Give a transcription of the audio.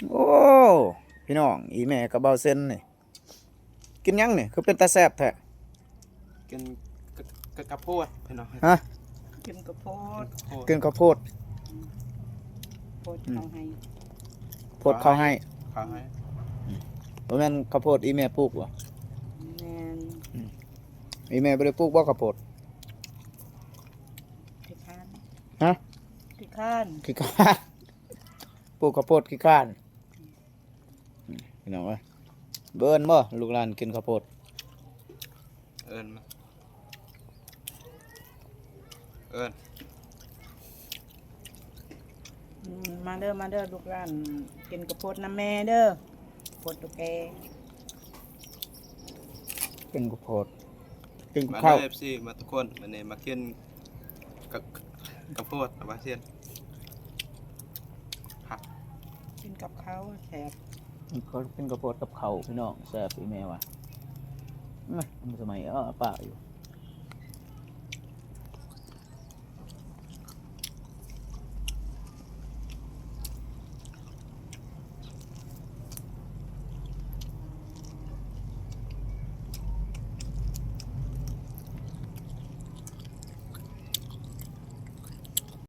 ໂອ້ ພີ່ນ້ອງ ອີ່ແມ່ກັບບ່າວເຊັນນີ້ ກິນຫຍັງນີ້ ຄືເປັນຕາແຊບແທ້? ກິນ ກ- ກ- ກ- ກະໂພດພີ່ນ້ອງ. ຮະ? ກິນກະໂພດ ກິນກະໂພດ ໂພດເຂົ້າໄຮ່ ໂພດເຂົ້າໄຮ່ ເຂົ້າໄຮ່. ບໍ່ແມ່ນເຂົ້າໂພດອີ່ແມ່ປູກບໍ່? ແມ່ນ. ອືມ ອີ່ແມ່ບໍ່ໄດ້ປູກບໍ່ເຂົ້າໂພດ? ຂີ້ຄ້ານ. ຮະ? ຂີ້ຄ້ານ ຂີ້ຄ້ານ ປູກເຂົ້າໂພດຂີ້ຄ້ານ. ພີ່ນ້ອງເອີຍ ເອີ້ນບໍ່ ລູກຫຼານກິນເຂົ້າໂພດ? ເອີ້ນມາ ເອີ້ນ. ອືມ ມາເດີ ມາເດີ ລູກຫຼານກິນເຂົ້າໂພດນຳແມ່ເດີ ເຂົ້າໂພດໂຕແກ່. ກິນເຂົ້າໂພດ ກິນກັບເຂົ້າ. ມາເດີ ເອັຟຊີ ມາທຸກຄົນ ມື້ນີ້ມາກິນ ກະ ກະໂພດ ອາວາຊຽນ ກິນກັບເຂົ້າແຊບ. ກິນເຂົ້າ ກິນກະໂພດກັບເຂົ້າ ພີ່ນ້ອງ ແຊບ ອີ່ແມ່ວ່າ. ອືມ ມັນສະໄໝ ເອີ ປາກຢູ່